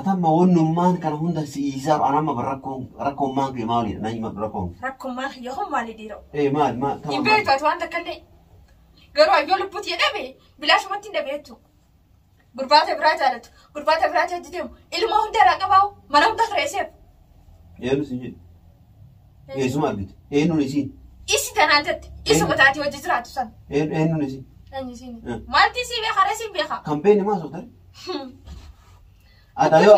Atamma wannummaan kana hunda si isaaf anamma rakkoon rakkoon kee maalidha? Na hima rakkoon. Rakkoon kiyya kun maali dhiiroo? Ee maal maal Hin beektu ati waan takka illee. Garuu ayyoo lubbuuti jedhame bilaashumatti hin dhabe jechuudha. Gurbaata biraa jaalatu, gurbaata biraa hojii deemu, ilmoo hunda irraa qabaa'u, mana hunda kireesseef. Eenyu sin jedhu? Eessuma argite? Eenyuun isiin? Isi tanaan jette, isuma taatee hojii jiraatu san. Eenyuun isiin? Eenyu isiin? Maalti isii beeka? Ree isiin beeka? Kan beekne maal sooftan? Ata yoo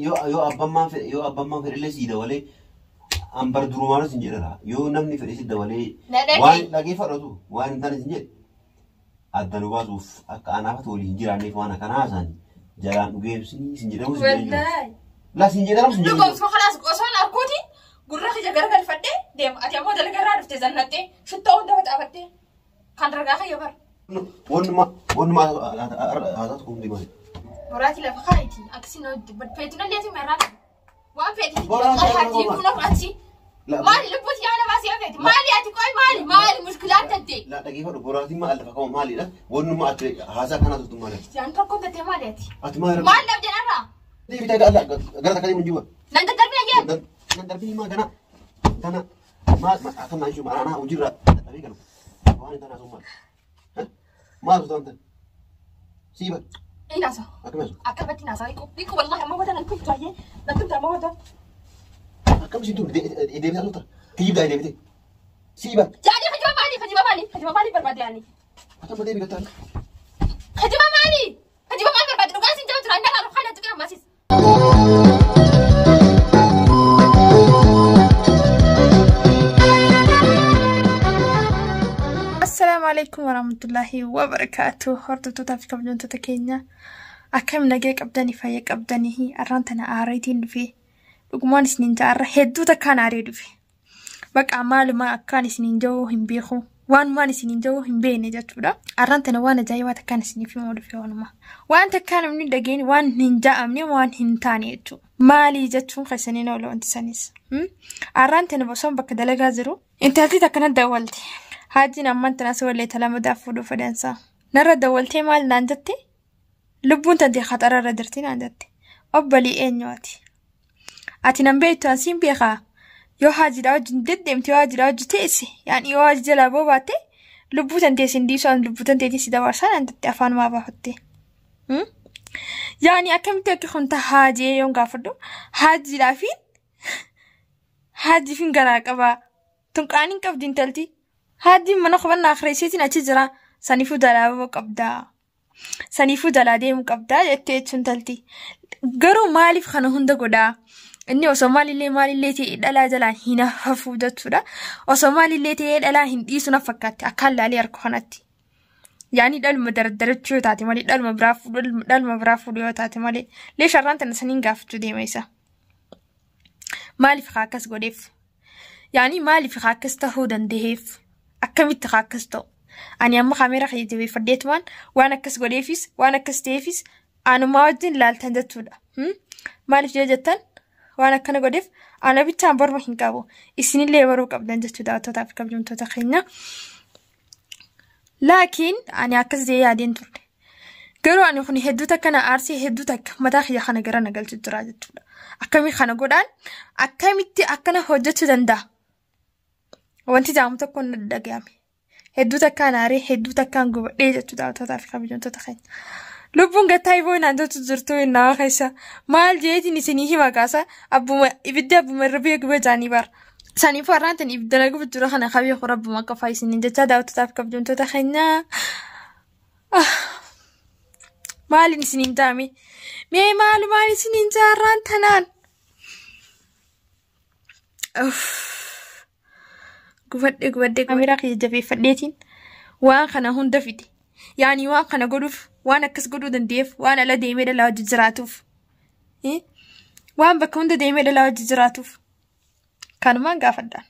yoo yoo abbammaan fedhe yoo abbammaan fedhe illee sii dabalee an bar durumaan sin jedhara. Yoo namni fedhe si dabalee waan dhageeffadhatu waan hin taane sin jedhe adda nu baasuuf akka anaafatu waliin hin jiraanneef waan akkanaa haasaan jalaan dhugeebsinii sin jedhamu sin jedhamu. Wallaahi. La sin jedhamu sin jedhamu. Dhugoomsuma kalaas osoo hin arkuutiin gurra kiyya garagalfadhee deema. Ati ammoo dalagaa irraa dhuftee zannattee shittoo hunda facaafattee kan ragaa kiyya bara. Wannuma wannuma haasaatu kun hundi maali? Boraatii lafa kaayitii akkasiin hojii feetuun illee si merraa waan feetii Boraatii lafa hajii kaa'u. kun of achi. Maali lubbuuti yaa namaa si feeti maali ati qoy maali maali mushkilaan tatte. La dhageeffadhu boraatiin maal lafa kaa'u maalidha? Wannuma ati haasaa kanaa turtu maali? Yaan tokkoon tattee maali ati? Ati maal? Maal laf jedharraa? Deebitee gara gara takka deemu jiwa. Nan daddarbina jee. Nan darbii maa gana gana maal akkam naan ishuu anaa hojiirra dadhabee galu waan hin taane haasa'u maal? Maal osoo ta'an sii bar Inni haasa'u. akkam haasa'u Akkamatti naasa'u hiiku hiiku wallahi amma wata nan tumtu ayyee nan tumtu amma wata. akkam siin tumtu deebitee haasa'u kiyyibdaa deebitee sii bar Jaanii kijiba maali kijiba maali kijiba maali barbaade yaani? akkam deebii gattaan Kijiba maali? Kijiba maali barbaade dhugaan siin jala jira inni haala kana tuqee ammasis. Assalaamu alaikum warahmatullaahi wabarakaatu. Hordoftoota fi kabajamtoota keenya akkam nagee qabdanii fayya qabdanii arraan tana aareetiin dhufe dhugumaan isiniin jaarra hedduu takkaan aaree dhufe. Baqa maaluma akkaan isiniin jiru hin beeku waanumaan isiniin jiru hin beekne jechuudha. Arraan tana waan ajaa'ibaa takkaan isiniif himuu dhufe waanuma. Waan takkaan namni dhageen waan hin ja'amne waan hin taane jechuudha. Maali jechuun keessaniin oola wanti sanis. Arraan tana osoo bakka dalagaa jiru intalti takkana dawwalte. Haajiin ammaan tana wallee talamadaa fuudhuu fedhansaa. Narra dawwaltee maal naan jette? Lubbuun tante khaxara irra jirti naan jette. Obbolii eenyu ati? Ati nan beektu an siin beekaa? Yoo haajiidhaa wajjin deddeemte yoo haajiidhaa wajji teesse yaani yoo haaji jalaa bobaatte lubbuu tantee sin dhiisu an lubbuu tanteetiin si dabarsaa naan jette afaan maa baafatte. Yaani akkamitti akka kun ta'a haajee yoon gaafadhu haajiidhaa fi haajiifin garaa qabaa. Tunqaaniin qabdi intalti. Haaddiin mana qubannaa kireesseetiin achi jira. Saniifuu jalaa bahuu qabdaa. Saniifuu jalaa deemuu qabdaa jettee jechuun intalti. Garuu maaliif kana hunda godhaa? Inni osoo maalillee maalillee ta'e dhalaa jalaan hin hafu jechuudha. Osoo maalillee ta'e dhalaa hin dhiisu na fakkaatti akkaan laalee harka kanatti. Yaani dhaluma dardarachuu yoo taate malee dhaluma biraa fuudhu dhaluma biraa fuudhu yoo taate malee lee sharraan tana saniin gaafachuu deema isa. Maaliif haa akkas godheef? Yaani maaliif haa akkas ta'uu danda'eef? Akkamitti haa akkas ta'u? Ani amma kaameeraa kiyya jabeeffadheetumaan waan akkas godheefis waan akkas ta'eefis anumaa wajjin laaltan jechuudha. Maaliif yoo jettan waan akkana godheef ana bichaan barma hin qabu. Isinillee baruu qabdan jechuudha daawwattootaa fi kabajamtoota keenya. Laakiin ani akkas jedhee yaadeen turre. Garuu ani kun hedduu takka na aarsee hedduu takka mataa kiyya kana gara na galchu jira jechuudha. Akkamii kana godhaan akkamitti akkana hojjechuu danda'a? Wanti jaamu tokko na dhaga'ame. Hedduu takkaan aaree hedduu takkaan gubadhee jechuudha daawwattootaa fi kabajamtoota keenya. Lubbuun gattaa iboo naan jettu jirtu nama keessa. Maal jeetiin isinii hima kaasa abbuma ibiddi abbuma irra biyya guba jaanii bara. Saniifuu har'aan tan ibidda na gubu jiru kana qabee rabbuma qofaa isiniin jechaa daawwattootaa fi kabajamtoota keenya. Maaliin isiniin taame? Mee maalumaan isiniin jaarraan tanaan? Gubadhe gubadhe kaameeraa kiyya jabeeffadheetiin waan kana hunda fide. Yaani waan kana godhuuf waan akkas godhuu danda'eef waan ala deemee dhalaa hojii jiraatuuf. Waan bakka hunda deemee dhalaa hojii jiraatuuf. Kanumaan gaafadhaan.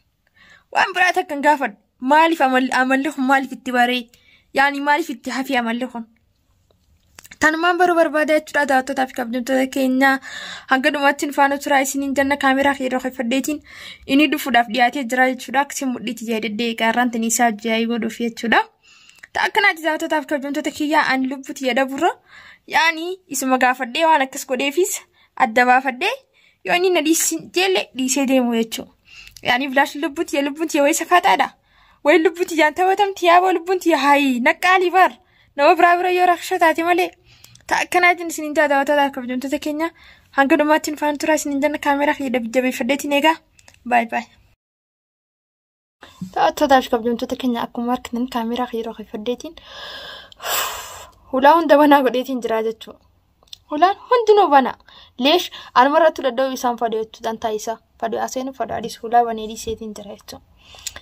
Waan biraa takka hin gaafadhu. Maaliif amalli kun maaliif itti baree? Yaani maaliif itti hafi amalli kun? Tanumaan baruu barbaada jechuudha daawwattootaa fi kabajamtoota keenya hanga dhumaatti nu faana turaa isiniin janna kaameeraa kiyya dhokfadheetiin inni dhufuudhaaf dhiyaatee jira jechuudha. Akkasii mudhiitti jedhee gaarraan tanii isaa hojii godhuuf jechuudha. Ta akkanaatti daawwattootaaf kabajamtoota kiyyaa ani lubbuutti yadaburra yaani isuma gaafadhee waan akkas godheefis adda baafadhee yoo inni na dhiisee dhiisee deemu jechuudha. Yaani bilaash lubbuutti yaa lubbuutti yaa wayii safaataadha. Wayi lubbuutti yaan taphatamti yaaboo lubbuutti yaa hayi naqqaalii bar nama biraa bira yoo raksha taate malee. Ta akkanaatiin isiniin ta'a daawwattootaaf kabajamtoota keenya hanga dhumaatti nu faana turaa isiniin jenna kaameeraa kiyya jabeeffadheetiin eegaa. Baay baay. Daawwattootaaf kabajamtoota keenya akkuma argitan kaameeraa kiyya yeroo faddeetiin hulaa hunda banaa godheetiin jira jechuudha. Hulaan hundinuu bana. Leesh anumarratti dadhabuu isaan fadhu jechuudha. Dantaa isaa fadhu aseenu fadhu adiis hulaa banee dhiiseetiin jira jechuudha.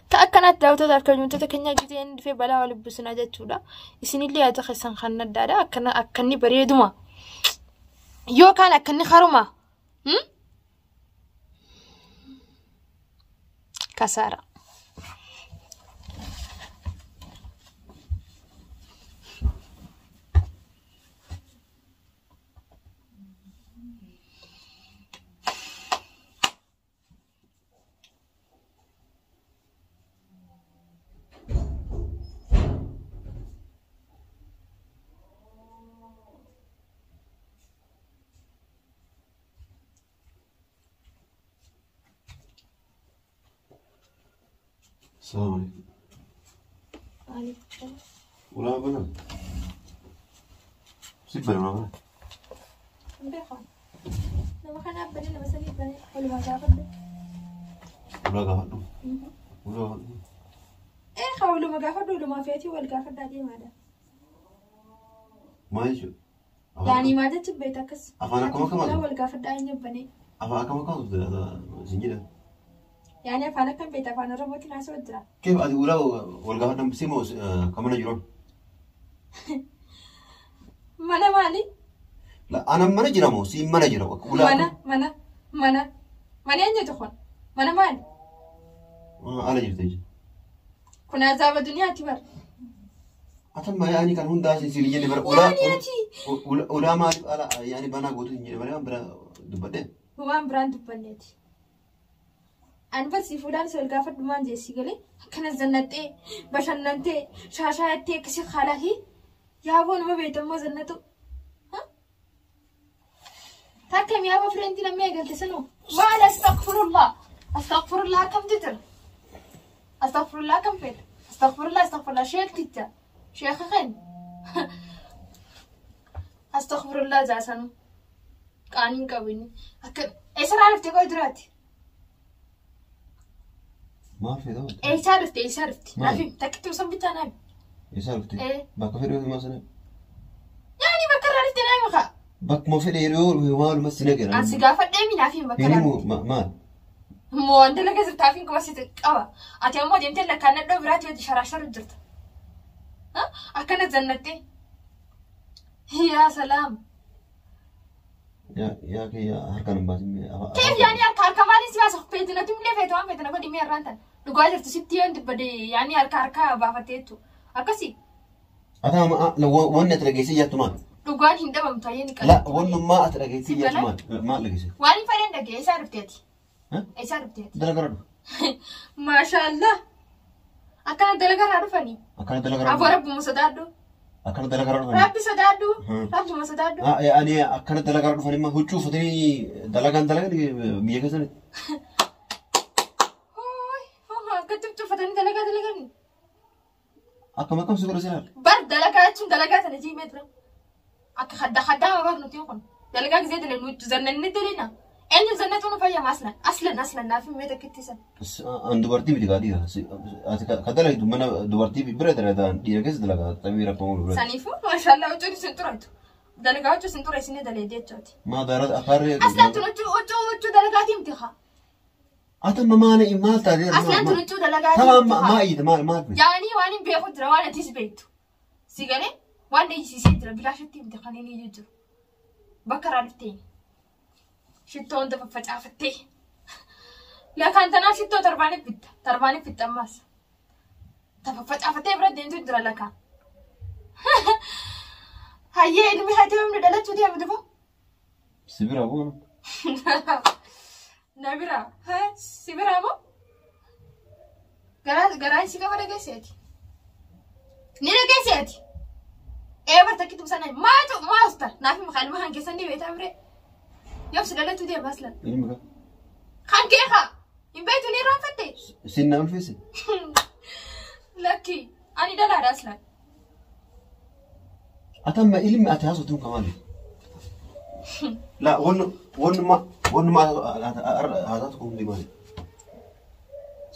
Ta akkanaatti daawwattootaaf kabajamtoota keenya gisee inni dhufee balaa wal buusina jechuudha. Isinillee yaada keessan kan addaadha. Akkana akkanni bareeduma. Yookaan akkanni haruma. Kasaara. Salaamu alaikum. Ulaa banaa. Si bane ulaa banaa. Nama kanaaf banee nama saniif banee walumaa gaafadhu. Ulaa gaafadhu. Ulaa gaafadhu. Ee haa walumaa gaafadhu walumaa feetii wal gaafadhaa deemaadha. Maal jechuudha? Yaani maal jechuun beekta akkas. Afaan akkam akkam Ulaa wal gaafadhaa hin banee. Afaan akkam akkam sin jedha. Yaani afaan akkam beekta afaan Oromootiin haasawaa jira. Keef ati ulaa wal gaafadhan si moo kan mana jiru? Mana maali? Ana mana jira moo si mana jira? Mana mana mana mana eenyutu kun? Mana maali? Ala jirti jechuudha. Kun azaaba duniyaati bar. Atan yaani kan hundaa sin siin jedhe bara ulaa ulaa maaliif ala yaani banaa gootu hin jedhe malee waan biraa dubbadhe. Waan biraan dubbanneeti. Ani barsi fuudhaan si wal gaafadhu maan jeessi galee akkana zannattee bashannantee shaashaayattee akkasii haalaafi yaaboo nama beektammoo zannatu. Takka miyaaboo fireentii namni eegalte sanuu maal astaghfirullah astaghfirullah akkamtu jira astaghfirullah akkam feeta astaghfirullah astaghfirullah sheekticha sheeka kan astaghfirullah jaasanuu qaaniin qabini akka eessarraa dhuftee koo duraati. Maal feeta? Eessaa dhufte eessaa dhufte naafi takkitti osoo bitaa naafi. Eessaa dhufte? Bakka fedhe yoo sana. Yaani bakka irraa dhufte naafi kaa. Bakkuma fedhe yeroo maaluma si nagara. Ansi gaafadhee mi naafi bakka irraa dhufte. Maal? Moo wanta laga jirtaafi kuma si qaba. Ati ammoo deemtee lakkaan dhadhoo biraatti hojii sharaasharu jirta. Akkana zannattee. Yaa salaam. Yaa kiyya harkaan hin baasin. Keef yaani harka harka maaliin si baasa feetinatu illee feetu waan feetina godhi mee irraan tan. Dhugaa jirtu sitti yoon dubbade yaani harka harka baafattee jechuudha. Akkasii. Ata wanni ati dhageessee jaattu maal? Dhugaan hin dhabamtu ayyee ni La wannummaa ati dhageessee jaattu maal? Maal dhageesse? Waan hin fedhan dhagee eessaa dhufteeti? Eessaa dhufteeti? Dalagaa dhufu. Maashaallah. Akkana dalagaa dhufanii. Akkana dalagaa Aboo rabbuma sodaadhu. Akkana dalagaa dhufanii. Rabbi sodaadhu. Rabbuma sodaadhu. Ani akkana dalagaa dhufanii ma huccuu uffatanii dalagaan dalagan biyya keessanitti. Hooy akkatti huccuu uffatanii dalagaa dalaganii. Akkam akkam si godha si laal? Bar dalagaa jechuun dalagaa sana jiimee tura. Akka hadda haddaa bar nuti kun dalagaa gisee dalee nuti zannanni dalina. Eenyu zannatu nu fayyama aslan aslan aslan naaf himee takkitti san. An dubartii miti kaa dhiira. Ati ka dalagdu mana dubartii bira dalagaa dhiira keessa dalagaa xabii rakkoo bira. Saniifuu maashaallah huccuun isin xuraytu. Dalagaa huccuu isin xure isin dalee jechuuti. Maa daaraa akaarree. Aslan tun huccuu huccuu huccuu dalagaatii miti haa. Ata maana maal taatee Aslan tun huccuu dalagaatii Tamam miti haa. maa iyyita maal maal feete? Yaani waan hin beeku jira waan atis beektu. Si galee waan dheeyisisee jira bilaashitti miti kan inni iyyuu jiru. Bakka irraa dhuftee. Shittoo hunda faffacaafattee. Lakaan tanaaf shittoo torbaaniif bitta. Torbaaniif bitta ammaas. Faffacaafattee bira deemtu jira lakaan. Hayyee ilmi haa ta'u humna dhalachuu deemu dhufu. Si bira bu'uun. Na bira. Si bira moo? Garaa garaan si qaba dhageesseeti. Ni dhageesse ati. Ee bar takkitu sana maatu maasta naaf hima kalma kan keessan ni beektaa bire. Yoom si dhalatu deema aslan. Ilmi kaa. Kan kee kaa hin beektu ni irraanfatte. Sin na ulfeesse. Lakki ani dhalaadha aslan. Atamma ilmi ati haasoftuun kan maali? La wannuma wannuma haasoftu kun hundi maali?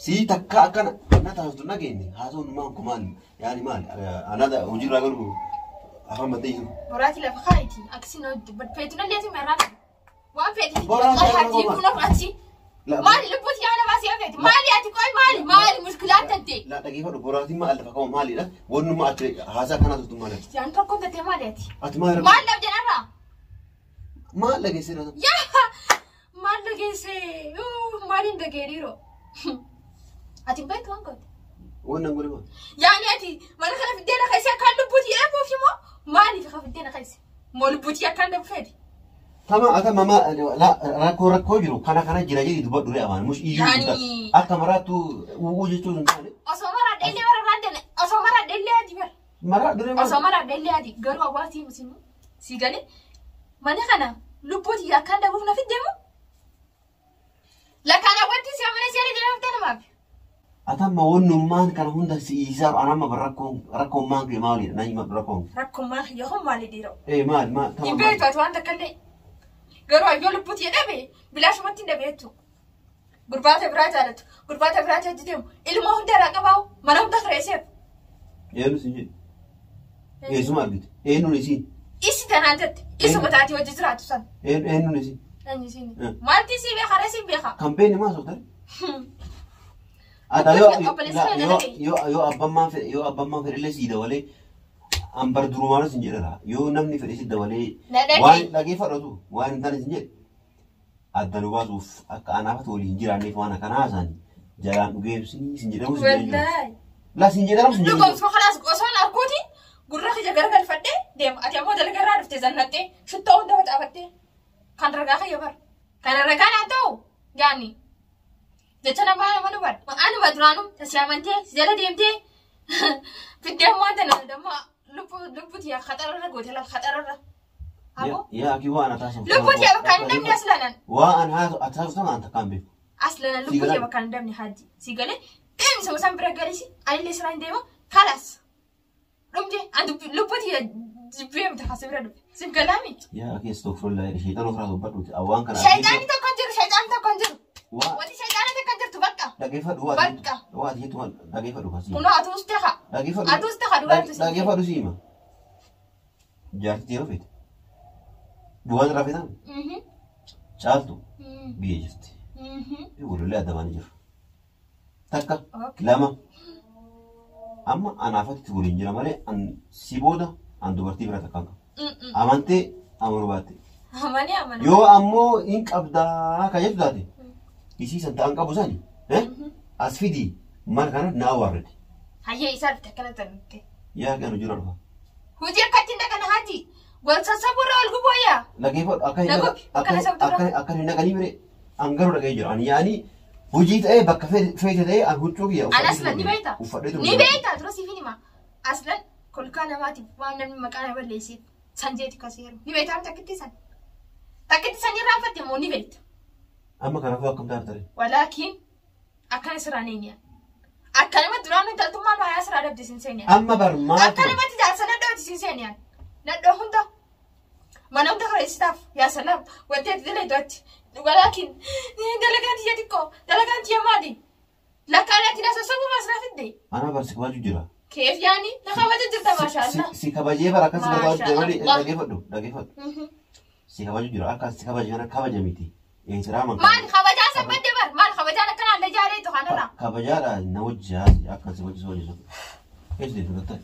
Sii takka akkana na taasiftu nageenye haasofnumaan kun maali? Yaani maali? Anada hojiirraa garuu afaan maddee jiru. Boraatii lafa kaayiti akkasii na feetu na leeti meerraa waan feeti Boraatii lafa haati kaa'u. kun of achi. La Maali lubbuuti yaa namaa si feeti maali ati qoy maali maali mushkilaan tante. La dhageeffadhu boraatiin maal lafa kaa'u maalidha? Wannuma ati haasaa kana haasoftu maali? Yaan tokkoon tante maali ati? Ati maal Maal dhabde narraa? Maal dhageessee? Yaa maal dhageesse? Maaliin dhagee dhiiroo? Ati hin beektu waan goote. Wannan godhe maal? Yaani ati mana kana fiddee na keessa akkaan lubbuuti jedhamuuf immoo maaliif ka fiddee na keessa? Moo lubbuuti akkaan dhabu feeti? Tama ata mama la rakkoo rakkoo jiru kana kana jira jedhi dubbadhu ree afaan mush iyyuu Yaani- akka maraattu uwwuu jechuun hin taane. Osoo maraa dhellee bara raaddan osoo maraa dhellee ati bara. Maraa duree maal? Osoo maraa dhellee ati garuu hawaasii muslimu si galee mana kana lubbuuti akkaan dhabuuf na fiddee moo? Lakkaan hawwatti si amana si ala jedhamu namaaf. Atamma wannummaan kana hunda si isaa anamma rakkoon rakkoon maan kee maalidha? Na hima rakkoon. Rakkoon yoo maali dhiiroo? Ee maal maal tama Hin maal? beektu ati waan takka illee. Garuu ayyoo lubbuuti jedhame bilaashumatti hin dhabeettu. Gurbaata biraa jaalatu, gurbaata biraatti hojii deemu, ilmoo hunda irraa qabaa'u, mana hunda kireesseef. Eenyu sin jedhe? Eessuma argite? Eenyuun isiin? Isi tanaan jette, isuma taatee hojii jiraatu san. Eenyuun isiin? Eenyu isiin? Eh. Maalti sii beeka, ree sii beeka. Kan beekne maal sooftan? Ata yoo Obboleessi kee na yoo dhagaye. yoo yoo abbammaan fedhe yoo abbammaan fedhe illee sii dabalee an bar durumaan sin jedhara yoo namni fedhe si dabalee Na dhagaye. waan dhageeffadhatu waan hin taane sin jedhe adda nu baasuuf akka anaafatu waliin hin jiraanneef waan akkanaa haasaan jalaan dhugeemsini sin jedhamu sin jedhamu. Wallaahi. La sin jedhamu sin jedhamu. Dhugoomsuma kanaas osoo hin arguuti gurra kiyya garagalfadhee deema. Ati ammoo dalagaa irraa dhufte zannattee shittoo hunda facaafattee kan ragaa kiyya bara. Kan ragaa naan ta'u gaani. Jecha namaa nama nu bara. Anuma duraanuu tasi amantee si jala deemtee fiddee ammoo tana damma lubbuti yaa khaxararra goote laal khaxararra. Aboo Yaa akii waan ataasuuf. lubbuti yaa bakka hin dabne aslanan. Waan an ataasuuf an takkaan beeku. Aslanan lubbuti yaa bakka hin dabne haji. Si galee deemsa osaan bira galisi anillee siraan deema kalaas. Dhumte an lubbuti yaa jibbee miti kasa bira dhufe. Siif galaami. Yaa akii astaghfirullah sheexan ofirraa dubbadhuuti waan kana. Shayxaanni tokko hin jiru shayxaanni tokko hin jiru. Waa Wanti shayxaana takka hin jirtu bakka. dhageeffadhu Bakka. waa ati jettu dhageeffadhu kasii. Kunoo atuus taha. Dhageeffadhu. Aduus taha dhugaatu si. Dhageeffadhu siima. Jaartii yeroo feete. Dhugaan irraa feetan caaltu biyya jirti. Walollee adda baanii jiru. Takka lama amma anaafatti waliin jira malee an si booda an dubartii bira takkaan qabu. Amantee amanuu baatte. Amanii amanuu. Yoo ammoo hin qabdaa ka jettu taate isii san ta'an qabu sani as fidii mana kana naa warrate. Hayyee isaa dhufte akkana ta'e. Yaa kan hojii dhufa. Hojii akkatti hin dhaqan haati. Wal sassabuurra wal gubooyyaa. Dhageeffadhu akka hin Nagobi, akkana sabdura. akka hin dhaqanii bire an garuu dhaga'ee jira. Ani yaani hojii ta'ee bakka feete ta'ee an huccuu kiyya An aslan ni beekta. uffadhee Ni beekta dura siif hima. Aslan kolkaa namaatiif waan namni maqaa nama balleesseef san jeeti kaseeru. Ni beekta amma takkitti san. Takkitti san irraanfatte immoo ni beekta. Amma kanaafuu akkam taate ture. Walaakin akkana siraan eenyaan. Akkanuma duraan intaltummaan waayaa siraa dhabde sin seenyaan. Amma bar maal ture? Akkanumatti jaarsa nadhooti sin seenyaan. Nadhoo hunda mana hunda kireessitaaf yaa salaam wanti ati dalagdu achi. Walaakin dalagaan tiyya xiqqoo dalagaan tiyya maali? Lakkaan ati na sossobuu mas na fidde. Anaa bar si kabaju jira. Keef yaani na kabaja jirta maashaallah. Si kabajee bara akkas barbaadu jira malee Maashaallah. dhageeffadhu dhageeffadhu. Si kabaju jira akka si kabaje kana kabaja miti. Eetiraaman Maal kabajaa sabbadde bar maal kabajaan akkanaan la jaalee kanarraa. Kabajaadha na wajji akka si wajji si wajji. Eessa deemtu gattaa?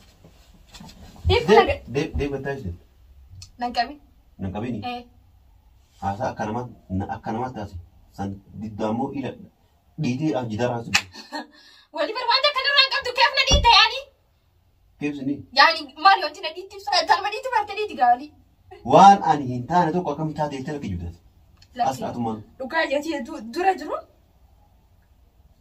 Hiikuu naga. Deem gattaa eessa deemtu? Nan qabin. Nan qabini. Eh. Haasaa akka namaa akka namaatti taase san diddaammoo ila dhiitee jidaara haasuu. Wali bar wanta kanarraa hin qabdu keef na dhiitta yaani. Keebsini Yaani maali wanti na dhiitti talma dhiitti barte dhiitti gaali. waan ani hin taane tokko akkamitti taate jettee lakki jibdate. As atumaan Dhugaa jetii dura jiru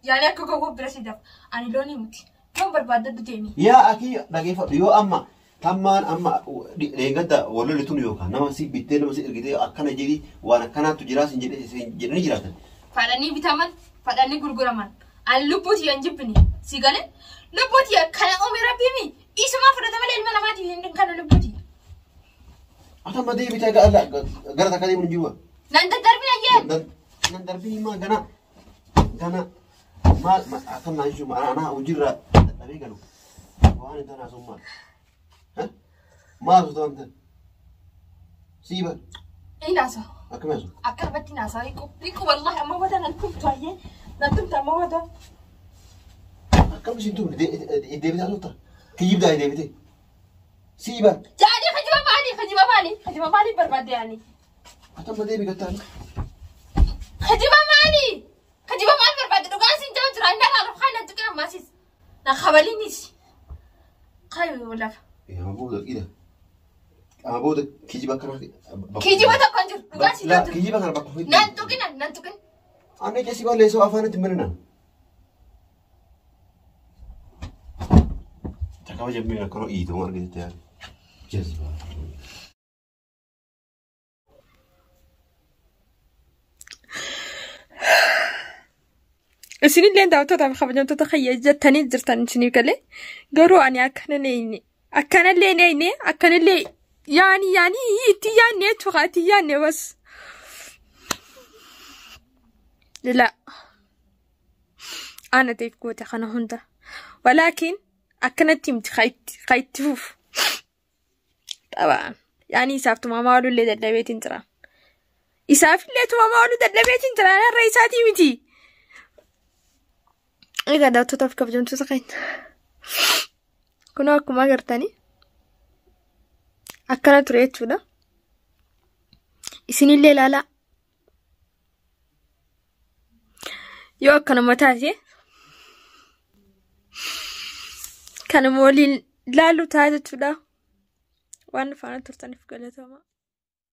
yaani akka gowwoo bira si dafa ani loonii miti. Yoon barbaadadhu deemi. Yaa akii dhageeffadhu yoo amma tammaan amma dheengadda walolli tun yookaan nama si bittee nama si ergitee akkana jedhi waan akkanaatu jiraa sin jedhanii jiraatan. Fadhanii bitaman, fadhanii gurguraman. Ani lubbuuti hin jibbine. Si galee lubbuuti kana uume rabbiimi. Isumaa fudhata malee ilma namaatiif hin kana lubbuuti. Ata amma deebitee gara takka deemuun hin jiru. Nan daddarbin ayyee. Nan darbin himaa gana gana maal akkam naan jechuun anaa hojiirraa dadhabee galu waan hin taane haasa'u maal? Maal osoo ta'an ta'e? Siiba Inni haasa'u. akkam haasa'u? Akkanumatti hin haasa'u. Hiiku hiiku wallahi amma wata nan tumtu ayyee. Nan tumtu amma wata. Akkam isin tumne deebitee haasofta? Kiyyibdaa deebitee? Siiba Jaanii kijiba maali? Kijiba maali? Kijiba maali barbaadde yaani? ata amma deebi gattaan. Kijiba maali? Kijiba maal barbaadde? Dhugaan siin jiru jira. Inni alaa kan nan tuqina ammasis. Na kabaliinis. Kaayuu lafa. Amma booda qida. Amma booda kijiba akkanaa. Kijiba tokko hin jiru. Dhugaan siin jiru. Kijiba kana bakka ofiitti. Nan tuqina nan tuqina. Ani jechi balleessoo afaanitti minina. Takka jemmee akkana iitoo argite yaadu. Jazbaa. Isinillee daawwattootaaf kabajamtoota kiyya jettanii jirtan isinii galee garuu ani akkana neeyne akkanallee neeyne akkanallee yaani yaani itti yaanne jechuudha itti yaanne bas. La ana ta'eef goote kana hunda walaakin akkanatti miti ka itti fufu. Xabaan yaani isaaf tumamaa oolullee dadhabeetiin jira. Isaafillee tumamaa ooluu dadhabeetiin jira irra isaatii miti. Egaa daawwattootaaf kabajamtoota keenya. Kunoo akkuma agartanii akkana ture jechuudha. Isinillee ilaalaa. Yoo akkanuma taate kanuma waliin ilaallu ta'a jechuudha. Waan faana turtaniif galatoomaa.